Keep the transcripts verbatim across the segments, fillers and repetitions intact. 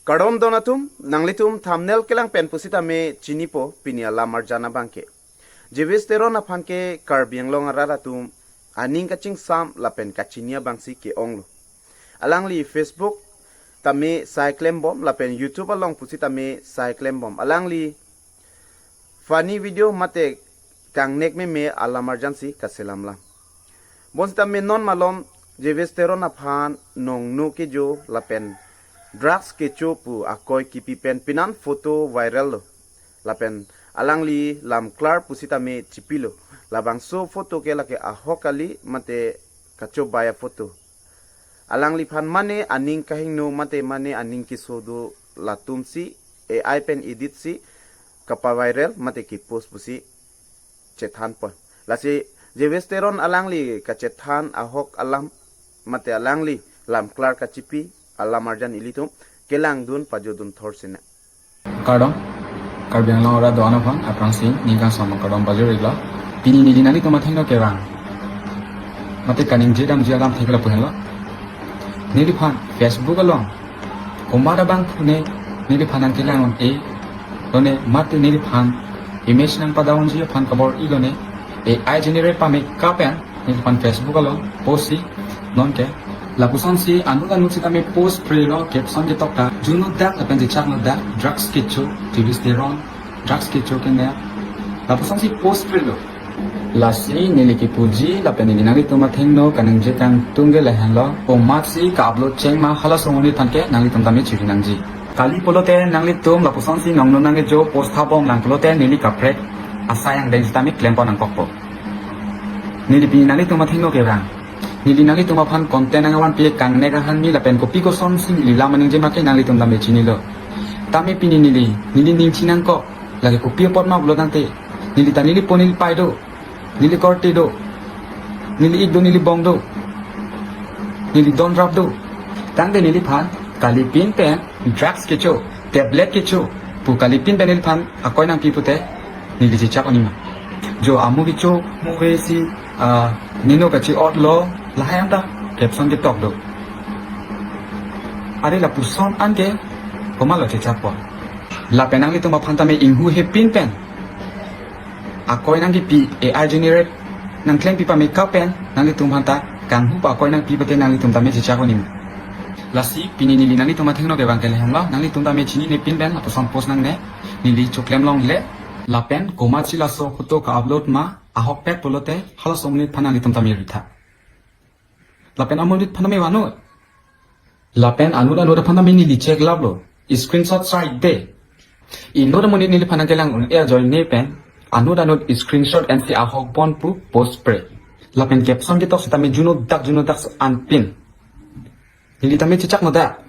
Kardom don atum, nanglitum thumbnail kelang pen pusitame chinipo pini alam arjan abangke. Jewish Teron aphan ke Karbi Anglong arat atum aning kachingsam lapen kachini abangsi ke-onglo. Alangli Facebook tame sai klembom lapen YouTube along pusitame sai klembom. Alangli funny video mate kangnek meme alam arjansi kaselamlam. Bonsitame non malom Jewish Teron aphan nongno kejo lapen drugs kecho pu akoi kipi pen pinan photo viral lo. Lapen alangli lamklar pusitame chipilo. Labangso photo ke lake ahok kali mate kachobai aphoto. Alangliphan mane aning kahingno mate mane aning keso do latumsi A I pen edit si kapaviral mate kepost pusi chethanpon. Lasi Jewish Teron alangli kachethan ahok alam mate alangli lamklar kachipi alam arjan ilitum kelangdun pajodun thor sina. Kardom, Karbi Anglong arat do-an aphan aphrangsi ning kangsam kardom pajir-iklo. Pini neli nanglitum athengno kevang mate kaningje damji alam thek lapu henlo. Neliphan Facebook along komat abangphu ne neliphan nangkelang un-e, lone mate neliphan image nangpadamji aphan kabor-i lone A I generate pame kapen neliphan Facebook along post si nonke lapusonsi anut anut sitame post prelo, caption ketok ta juno dak lapen jechakno dak, drugs kecho, Jewish Teron drugs kecho kene, lapusonsi post prelo. Lasi neli kepuji lapen neli nanglitum athengno kaningje kangtung ke lahenlo, komatsi ka-upload cheng ma halaso amonit aphan ke nanglitum tame chiri nangji. Kali pulote nanglitum lapusonsi nongno nangkejo post thabomlang pulote neli kaprek asai angdeng sitame klempon nangkokpo. Neli pini nanglitum athengno kevang, neli nanglitum aphan content nangvanpi kangnek ahan mi lapen kopi kosonsi neli lam aningje ma ke nanglitum tame chinilo. Tame pini neli, neli ning chinangkok, lake kopi apot ma pulo tangte, neli ta neli po neli pai do, neli korte do, neli ik do, neli bong do, neli don rap do. Tangte neliphan kalipin pen drugs kecho, tablet kecho pu kalipin pen neliphan akoi nangpi pute neli chechak onima. Jo amu kecho, mu ve si, ah, nino kachi-otlo, lahai anta caption ketok do. Are lapuson anke komatlo chechakpo. Lapen nanglitum aphan tame inghu hepin pen akoi nangkepi A I generate nangklempi pame kapen nanglitum aphanta kanghu pa akoi nangpi pute nanglitum tame chechak onima. Lasi pini neli nanglitum athengno kevang ke lahenlo, nanglitum tame chinine pin pen lapuson post nangne, neli choklem longle. Lapen komatsi laso photo ka-upload ma ahokpet pulote halaso amonit aphan nanglitum tame ritha. Lapen amonit aphan tame vano. Lapen anut anut aphan tame neli cheklaplo. Screenshot side de. Inut amonit neliphan nangkelang un-e ajoine pen anut anut screenshot ensi ahok bon pu post pre. Lapen caption ketok sitame juno dak juno dak anpin. Neli tame chechakno dak.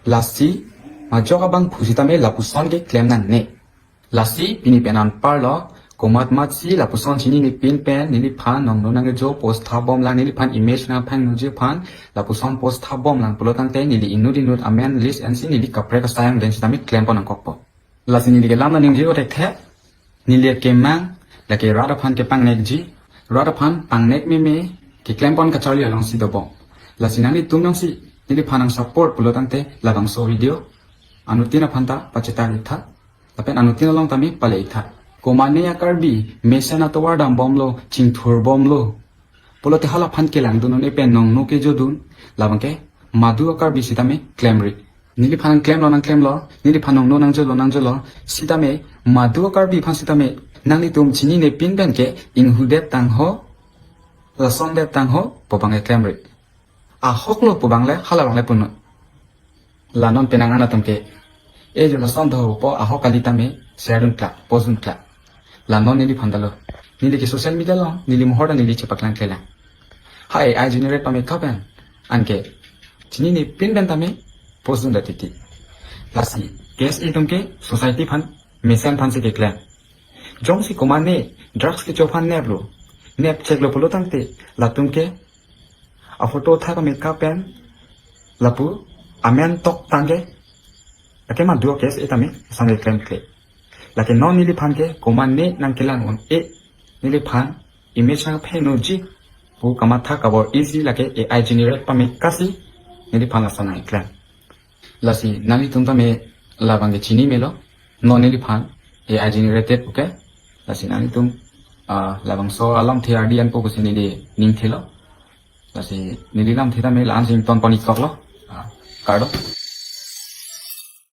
Lasi majok abangphu sitame lapuson ke klem nangne. Lasi pini pen anparlo, komat matsi lapuson chinine pin pen neliphan nongno nangkejo post thabomlang, neliphan image nangphangnoji aphan lapuson post thabomlang pulo tangte neli inut inut amen list ensi neli kaprek asai angdeng sitame klempon nangkokpo. Lasi neli kelam naningje o thekthe, neli kemang lake rat aphan kepangnekji, rat aphan pangnek meme keklempon kacharli alongsi dobom. Lasi nanglitum jongsi neliphan nangsupport pulo tangte labangso video anuttin aphanta pacheta-iktha. Lapen anuttin along tame pale-iktha. Komane a-Karbi mesen atovar dambomlo, chingthurbomlo pulote halaphan kelangdun un-e pen nongno kejodun, labangke madu a-Karbi sitame klemri. Neliphan nangklemlo nangklemlo, neliphan nongno nangjolo nangjolo sitame madu a-Karbi aphan sitame nanglitum chinine pin pen ke inghudet tangho, lasondet tangho pu abangke klemri. Ahoklo pu abangle hala abangle punoi. La non penang an atum ke, e jo lason dopo ahok kali tame share dunkla, post dunkla. La non neliphan ta lo. Neli ke social media along neli mohor ta neli chepaklang klelang. Ha A I generate pame kapen anke chinine pin pen tame post dun da titi. Lasi case itum ke society aphan mesen aphansi keklem. Jongsi komane drugs kecho aphan neplo, nep cheklo pulo tangte latum ke aphoto thak amekha pen lapu amen tok tangke lake madu a-case e tame asam klemkle. Lake non neliphan ke komane nangkelang un-e, neliphan image nangphangnoji pu kamatha kabor-isi lake A I generate pame kasi neliphan lason nangklem. Lasi nanglitum tame labang ke chini melo, non neliphan, A I generated puke. Lasi nanglitum, ah, labangso alamthe ardi anpo pusi neli ning thelo. Lasi neli lamthe tame la-an si ington pon ik choklo. Ah, kardom.